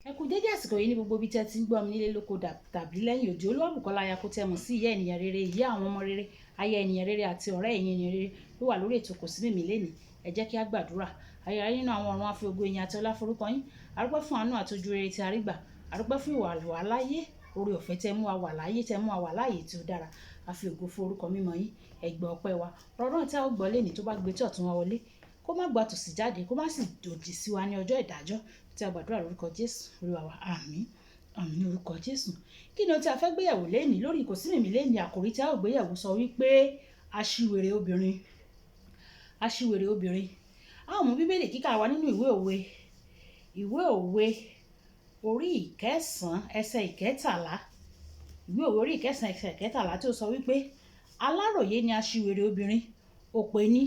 Ẹ kú dédé àsìkò yìí ní gbogbo ibi tí ẹ ti ń gbọ́ mi nílé lóko tàbí lẹ́yìn òdì. Olúwabùkọ́lá aya Kótẹ́mù sí ìyá ènìyàn rere, ìyá àwọn ọmọ rere, aya ènìyàn rere àti ọ̀rẹ́ ẹ̀yin ènìyàn rere ló wà lórí ètò Kò Sí Mímì lénìí. Ẹ jẹ́ kí a gbàdúrà. Ayérayé nínú àwọn ọ̀run, a fi ògo, ìyìn àti ọlá forúkọ yín. A dúpẹ́ fún àánú àti ojú rere tí a rí gbà. A dúpẹ́ fún ìwà wà láyé, oore ọ̀fẹ́ tẹ mú wa wà láyé, tẹ mú wa wà láàyè tí ó dára. A fi ògo fún orúkọ mímọ́ yín. Ẹ gbọ́ ọpẹ́ wa. Ọ̀rọ̀ náà tí a ó gbọ́ lénìí, tó bá gbé tí ọ̀tún wa wọlé, kó má gba tòsì jáde, kó má sì dòdì sí wa ní ọjọ́ ìdájọ́ tí a gbàdúrà lórúkọ Jésù Olúwa wa. Àmín. Àmín ní orúkọ Jésù. Kí ni ohun tí a fẹ́ gbéyẹ̀wò lénìí lórí Kò Sí Mímì lénìí? Àkòrí tí a ó gbéyẹ̀wò sọ wípé aṣiwèrè obìnrin. Aṣiwèrè obìnrin. A ó mú Bíbélì kíkà wa nínú ìwé òwe. Ìwé òwe orí 9, ẹsẹ̀ 13. Ìwé òwe orí 9, ẹsẹ̀ 13 tí ó sọ wípé aláròyé ni aṣiwèrè obìnrin, òpè ni,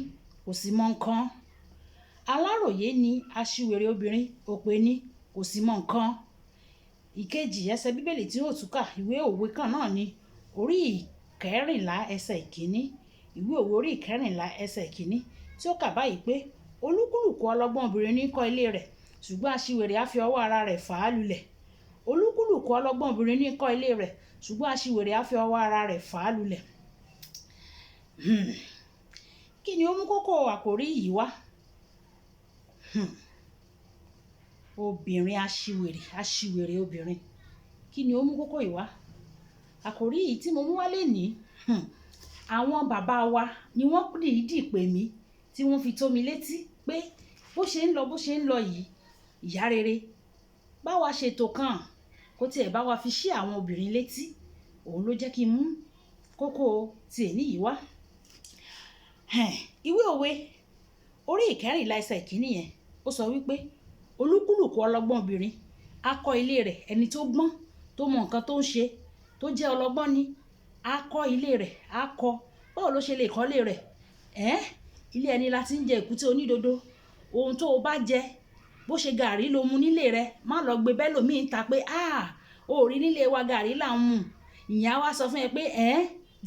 kò sì mọ nǹkan. Aláròyé ni aṣiwèrè obìnrin, òpè ni, kò sì mọ nǹkan. Ìkejì ẹsẹ̀ Bíbélì tí ó tún kà, ìwé òwe kan náà ni, orí 14, ẹsẹ̀ 1. Ìwé òwe orí 14, ẹsẹ̀ 1 tí ó kà báyìí pé olúkúlùkù ọlọ́gbọ́n obìnrin ní kọ́ ilé rẹ̀, ṣùgbọ́n aṣiwèrè á fi ọwọ́ ara rẹ̀ fà á lulẹ̀. Olúkúlùkù ọlọ́gbọ́n obìnrin ní kọ́ ilé rẹ̀, ṣùgbọ́n aṣiwèrè á fi ọwọ́ ara rẹ̀ fà á lulẹ̀. Kí ni ó mú kókó àkòrí yìí wá? Obìnrin aṣiwèrè, aṣiwèrè obìnrin. Kí ni ó mú kókó yìí wá? Àkòrí yìí tí mo mú wá lénìí, àwọn bàbá wa ni wọ́n dìídì pè mí tí wọ́n fi tó mi létí pé bó ṣe ń lọ, bó ṣe ń lọ yìí, ìyá rere, bá wa ṣètò kan, kó tí ẹ bá wa fi ṣí àwọn obìnrin létí. Òun ló jẹ́ kí n mú kókó tí èní yìí wá. Ìwé òwe orí 14, ẹsẹ̀ 1 yẹn, ó sọ wípé olúkúlùkù ọlọ́gbọ́n obìnrin á kọ́ ilé rẹ̀. Ẹni tó gbọ́n, tó mọ nǹkan tó ń ṣe, tó jẹ́ ọlọ́gbọ́n ni, á kọ́ ilé rẹ̀, á kọ́. Báwo ló ṣe lè kọ́ ilé rẹ̀? Ilé ẹni la ti ń jẹ èkúté onídodo. Ohun tó o bá jẹ, bó ṣe gàárì ló mu nílé rẹ, má lọ gbé bẹ́ẹ̀ lómi ń ta pé, "Ah, o rí nílé wa, gàárì là ń mu." Ìyẹn á wá sọ fún ẹ pé,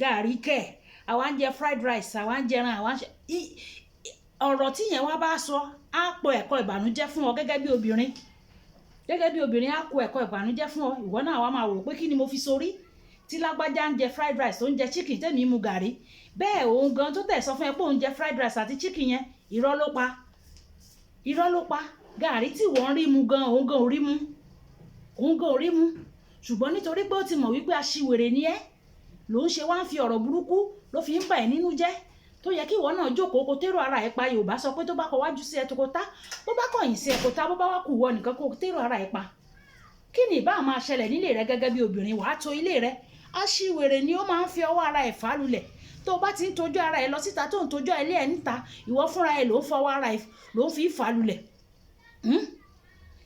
gàárì kẹ̀, àwa ń jẹ fried rice, àwa ń jẹ ẹran, àwa ń ṣe." Ọ̀rọ̀ tí ìyẹn wá bá sọ, á po ẹ̀kọ́ ìbànújẹ́ fún ọ gẹ́gẹ́ bí obìnrin. Gẹ́gẹ́ bí obìnrin, á po ẹ̀kọ́ ìbànújẹ́ fún ọ. Ìwọ náà wá máa wò pé kí ni mo fi sórí tí lágbájá ń jẹ fried rice, tó ń jẹ chicken, tèmi mu gàárì. Bẹ́ẹ̀ òun gan tó tẹ̀ sọ fún ẹ pé òun jẹ fried rice àti chicken yẹn, irọ́ ló pa. Irọ́ ló pa. Gàárì tí wọ́n rí mu gan, òun gan ò rí mu. Òun gan ò rí mu. Ṣùgbọ́n nítorí pé ó ti mọ̀ wípé aṣiwèrè ni ẹ́, ló ń ṣe wá ń fi ọ̀rọ̀ burúkú ló fi ń bà ẹ́ nínú jẹ́. Tó yẹ kí ìwọ náà jókòó kó térò ara ẹ pa. Yorùbá sọ pé tó bá kọ wájú sí ẹ tó kó tá, bó bá kọ̀yìn sí ẹ kó tá, bó bá wá kù wọ nìkan kó térò ara ẹ pa. Kí ni ìbá máa ṣẹlẹ̀ nílé rẹ gẹ́gẹ́ bí obìnrin? Wàá to ilé rẹ. Aṣiwèrè ni ó máa ń fi ọwọ́ ara ẹ̀ fà á lulẹ̀. Tó bá ti ń tọ́jú ara ẹ lọ síta, tó ń tọ́jú ilé ẹ níta, ìwọ fúnra ẹ ló ń fọwọ́ ara ẹ ló ń fi fà á lulẹ̀.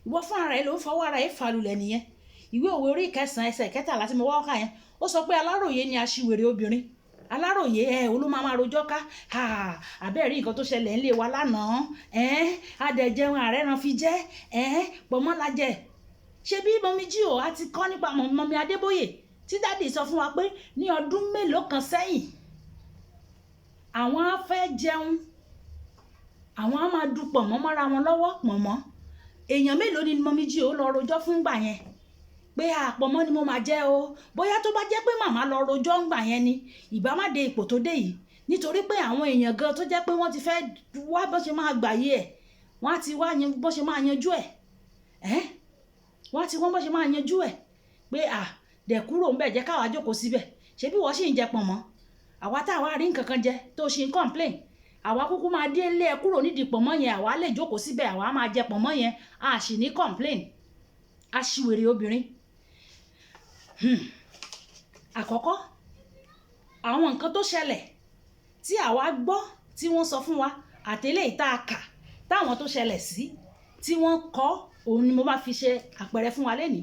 Ìwọ fúnra ẹ ló ń fọwọ́ ara ẹ fà á lulẹ̀ nìyẹn. Ìwé òwe orí 9, ẹsẹ̀ 13 tí mo wá kà yẹn, ó sọ pé aláròyé ni aṣiwèrè obìnrin. Aláròyé ẹ, òun ló máa máa rojọ́ ká. Àbẹ́ẹ̀ rí nǹkan tó ṣẹlẹ̀ nílé wa lánàá. A dẹ̀ jẹun, ààrẹ ran fi jẹ́. Pọ̀nmọ́ la jẹ. Ṣé bí Mummy G.O a ti kọ́ nípa Mummy Adébóyè tí daddy sọ fún wa pé ní ọdún mélòó kan sẹ́yìn, àwọn á fẹ́ jẹun, àwọn á máa du pọ̀nmọ́ mọ́ra wọn lọ́wọ́ pọ̀nmọ́. Èèyàn mélòó ni Mummy G.O lọ rojọ́ fún gbà yẹn pé àpọ̀mọ́ ni mo máa jẹ́ o? Bóyá tó bá jẹ́ pé màmá lọ rojọ́ ńgbà yẹn ni, ìbá má dé ipò tó dé yìí. Nítorí pé àwọn èèyàn gan tó jẹ́ pé wọ́n ti fẹ́ wá bó ṣe máa gbà yé ẹ̀, wọ́n á ti wá bó ṣe máa yanjú ẹ̀. Wọ́n á ti wọ́n bó ṣe máa yanjú ẹ̀ pé à dẹ̀ kúrò ńbẹ̀, jẹ́ káwa jókòó síbẹ̀. Ṣé bí wọ́n sì ń jẹ pọ̀nmọ́? Àwa tá àwa rí nǹkan kan jẹ tó ṣì ń complain. Àwa kúkú máa dé ilé ẹ kúrò nídìí pọ̀nmọ́ yẹn, àwa lè jókòó síbẹ̀, àwa máa jẹ pọ̀nmọ́ yẹn, a sì ní complain. Aṣiwèrè obìnrin. Àkọ́kọ́, àwọn nǹkan tó ṣẹlẹ̀ tí àwa gbọ́ tí wọ́n sọ fún wa àti eléyìí tá a kà táwọn tó ṣẹlẹ̀ sí tí wọ́n kọ́, òun ni mo máa fi ṣe àpẹẹrẹ fún wa lénìí.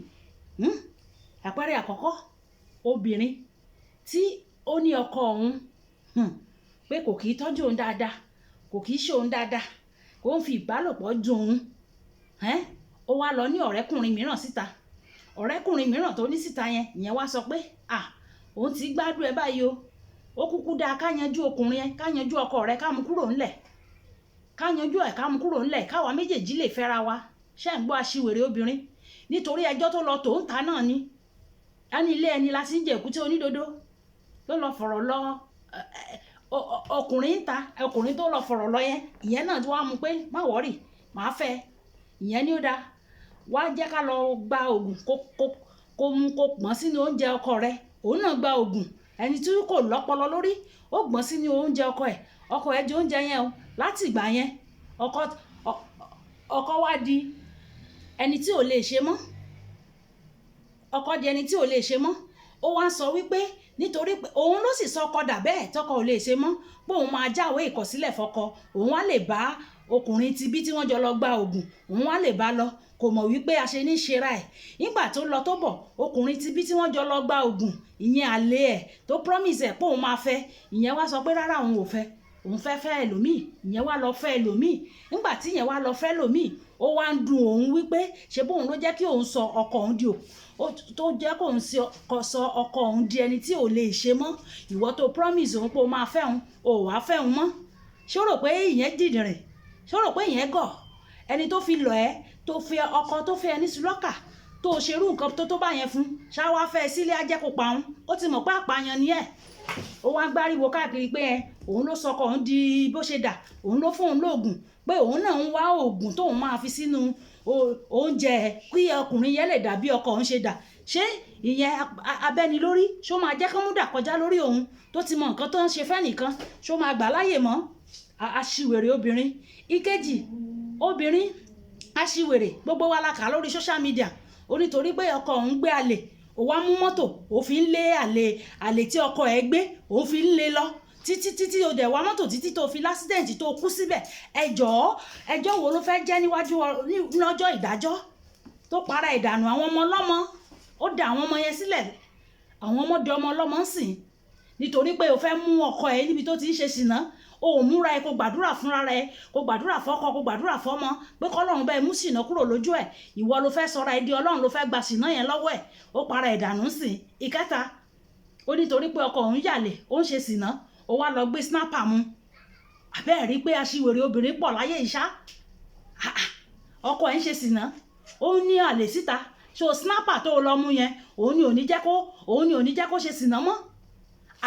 Àpẹẹrẹ àkọ́kọ́, obìnrin tí ó ní ọkọ òun, pé kò kì í tọ́jú òun dáadáa, kò kì í ṣe òun dáadáa, kò ń fi ìbálòpọ̀ dùn òun. Ó wá lọ ní ọ̀rẹ́kùnrin mìíràn síta. Ọ̀rẹ́kùnrin mìíràn tó ní síta yẹn, ìyẹn wá sọ pé, "À, òun ti gbádùn ẹ báyìí o. Ó kúkú dáa ká yanjú ọkùnrin ẹ, ká yanjú ọkọ rẹ, ká mú kúrò ńlẹ̀. Ká yanjú ẹ̀, ká mú kúrò ńlẹ̀, káwa méjèèjì lè fẹ́ra wa." Ṣé ń gbọ́ aṣiwèrè obìnrin? Nítorí ẹjọ́ tó lọ tó ń ta náà ni. Á ní ilé ẹni la ti ń jẹ èkúté onídodo. Ló lọ fọ̀rọ̀ lọ ọkùnrin ń ta, ọkùnrin tó lọ fọ̀rọ̀ lọ yẹn, ìyẹn náà tí wàá mú pé má worry, màá fẹ́. Ìyẹn ni ó dáa. Wá jẹ́ ká lọ gba òògùn kó mú kó pọ́n sínú oúnjẹ ọkọ rẹ. Òun náà gba òògùn. Ẹni tí kò lọ́pọlọ lórí, ó gbọ́n sínú oúnjẹ ọkọ ẹ̀. Ọkọ ẹ̀ jẹ oúnjẹ yẹn o. Láti ìgbà yẹn, ọkọ wá di ẹni tí ò lè ṣe mọ́. Ọkọ di ẹni tí ò lè ṣe mọ́. Ó wá ń sọ wípé nítorí pé òun ló sì sọ ọkọ dà bẹ́ẹ̀ tọkọ ò lè ṣe mọ́, pé òun máa jáwé ìkọ̀sílẹ̀ fọ́kọ, òun á lè bá ọkùnrin tibí tí wọ́n jọ lọ gba òògùn, òun á lè bá lọ. Kò mọ̀ wípé a ṣe ní ṣera ẹ̀. Nígbà tó lọ tó bọ̀, ọkùnrin tibí tí wọ́n jọ lọ gba òògùn, ìyẹn àlè ẹ̀ tó promise ẹ̀ pé òun máa fẹ́, ìyẹn wá sọ pé rárá, òun ò fẹ́, òun fẹ́ fẹ́ ẹlòmíì. Ìyẹn wá lọ fẹ́ ẹlòmíì. Nígbà tí ìyẹn wá lọ fẹ́ ẹlòmíì, ó wá ń dùn òun wípé ṣe bóun ló jẹ́ kí òun sọ ọkọ òun di tó jẹ́ kó òun sọ ọkọ òun di ẹni tí ò lè ṣe mọ́. Ìwọ tó promise òun pé o máa fẹ́ òun, ò wá fẹ́ òun mọ́. Ṣé o rò pé ìyẹn dìdìrìn? Ṣé o rò pé ìyẹn gọ̀? Ẹni tó fi lọ̀ ẹ́, tó fi ọkọ tó fẹ́ ẹni sí lọ́kà, tó ṣerú nǹkan tó bá yẹn fún, ṣá wá fẹ́ sílé, á jẹ́ kó pa òun. Ó ti mọ̀ pé àpàyàn ni ẹ̀. Ó wá ń gbáríwo káàkiri pé ẹ òun ló sọkọ òun di bó ṣe dà, òun ló fún òun lóògùn, pé òun náà ń wá oògùn tóun máa fi sínú oúnjẹ kí ọkùnrin yẹn lè dà bí ọkọ òun ṣe dà. Ṣé ìyẹn abẹ́ni lórí? Ṣó máa jẹ́ kó mú dà kọjá lórí òun tó ti mọ nǹkan tó ń ṣe fẹ́ nìkan? Ṣó máa gbà láyè mọ́? Aṣiwèrè obìnrin. Ìkejì, obìnrin aṣiwèrè, gbogbo wa la kà lórí social media. Ó nítorí pé ọkọ òun gbé àlè, ó wá mú mọ́tò, ó fi ń lé àlè, àlè tí ọkọ ẹ̀ gbé, ó fi ń lé lọ títí títí, ó dẹ̀ wá mọ́tò títí tó fi l'accident tó kú síbẹ̀. Ẹ jọ̀ọ́, ẹjọ́ wo ló fẹ́ jẹ́ níwájú lọ́jọ́ ìdájọ́? Tó para ìdànù àwọn ọmọ ọlọ́mọ, ó da àwọn ọmọ yẹn sílẹ̀, àwọn ọmọ di ọmọ ọlọ́mọ ń sìn, nítorí pé o fẹ́ mú ọkọ ẹ níbi tó ti ń ṣe ṣìnà. O ò múra ẹ, kó gbàdúrà fúnra rẹ, kó gbàdúrà fọ́kọ, kó gbàdúrà fọ́mọ pé kọ́lọ́run bẹ́ẹ̀ mú ṣìnà kúrò lójú ẹ̀. Ìwọ ló fẹ́ sọra ẹ di Ọlọ́run, ló fẹ́ gba ṣìnà yẹn lọ́wọ́ ẹ̀. Ó para ìdànù ń sìn. Ìkẹta, ó nítorí pé ọkọ òun yàlè, ó ń ṣe ṣìnà, ó wá lọ gbé sniper mu. Àbẹ́ẹ̀ rí pé aṣiwèrè obìnrin pọ̀ láyé ìṣá. Ọkọ ẹ̀ ń ṣe ṣìnà, ó ní àlè síta, ṣó sniper tó lọ mú yẹn, òun ni ò ní jẹ́ kó ṣe ṣìnà mọ́?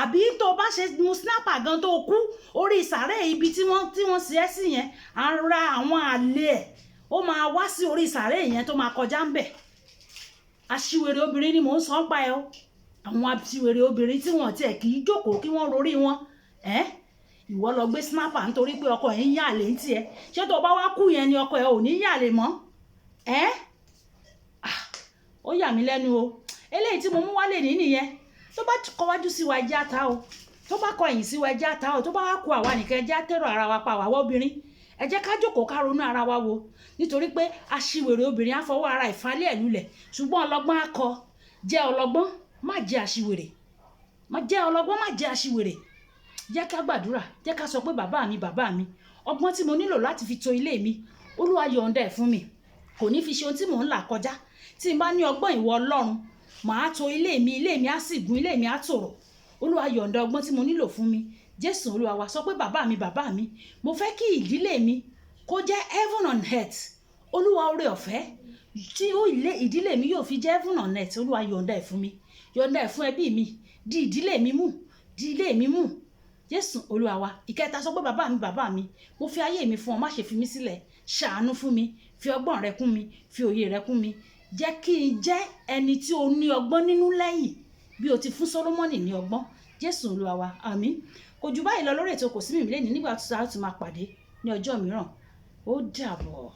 Àbí tó o bá ṣe mu sniper gan tó kú orí sàárè ibi tí wọ́n ṣe ẹ́ sí yẹn, ara àwọn àlè ẹ̀ ó máa wá sí orí sàárè yẹn tó máa kọjá ń bẹ̀. Aṣiwèrè obìnrin ni mò ń sọ ń pa ẹ o. Àwọn aṣiwèrè obìnrin tí wọ́n tiẹ̀ kì í jókòó kí wọ́n rorí wọn ẹ́. Ìwọ lọ gbé sniper nítorí pé ọkọ ẹ̀ ń yàlè ń tiẹ̀. Ṣé tó o bá wá kú yẹn ni ọkọ ẹ̀ ò ní yàlè mọ́ ẹ́? Ó yà mí lẹ́nu o. Eléyìí tí mo mú wálé ní nìyẹn. Tó bá kọwájú sí wa, ẹjẹ́ àta o. Tó bá kọ ẹ̀yìn sí wa, ẹjẹ́ àta o. Tó bá wá kó àwa nìkan, ẹjẹ́ àtẹ̀rọ ara wa pa. Àwa obìnrin, ẹ jẹ́ ká jókòó, ká ronú ara wa wo, nítorí pé aṣiwèrè obìnrin á fọwọ́ ara ìfálẹ̀ ẹ̀ lulẹ̀, ṣùgbọ́n ọlọ́gbọ́n á kọ. Jẹ́ ọlọ́gbọ́n, má jẹ́ aṣiwèrè. Má jẹ́ ọlọ́gbọ́n, má jẹ́ aṣiwèrè. Jẹ́ ká gbàdúrà, jẹ́ ká sọ pé, "Bàbá mi, bàbá mi, ọgbọ́n tí mo nílò láti fi to ilé mi, Olúwa yọ̀ǹda ẹ̀ fún mi." Kò ní fi ṣe ohun tí mò ń là kọjá. Tí n bá ní ọgbọ́n ìwọ Ọlọ́run, màá to ilé mi, ilé mi á sì gún, ilé mi á tòrò. Olúwa yọ̀ǹda ọgbọ́n tí mo nílò fún mi, Jésù Olúwa wa. Sọ pé, "Bàbá mi, bàbá mi, mo fẹ́ kí ìdílé mi kó jẹ́ heaven on earth. Olúwa, oore ọ̀fẹ́ tí ó ilé ìdílé mi yóò fi jẹ́ heaven on earth, Olúwa yọ̀ǹda ẹ̀ fún mi, yọ̀ǹda ẹ̀ fún ẹbí mi. Di ìdílé mi mú, di ilé mi mú, Jésù Olúwa wa." Ìkẹta, sọ pé, "Bàbá mi, bàbá mi, mo fi ayé mi fún ọ, má ṣe fi mí sílẹ̀. Ṣàánú fún mi, fi ọgbọ́n rẹ kún mi, fi òye rẹ kún mi. Jẹ́ kí n jẹ́ ẹni tí o ní ọgbọ́n nínú lẹ́yìn bí o ti fún Sólómọ́nì ní ọgbọ́n." Jésù Olúwa wa, àmín. Kò jù báyìí lọ lórí ètò Kò Sí Mímí lẹ́ni. Nígbà tó a tún máa pàdé ní ọjọ́ mìíràn, ó dàbọ̀.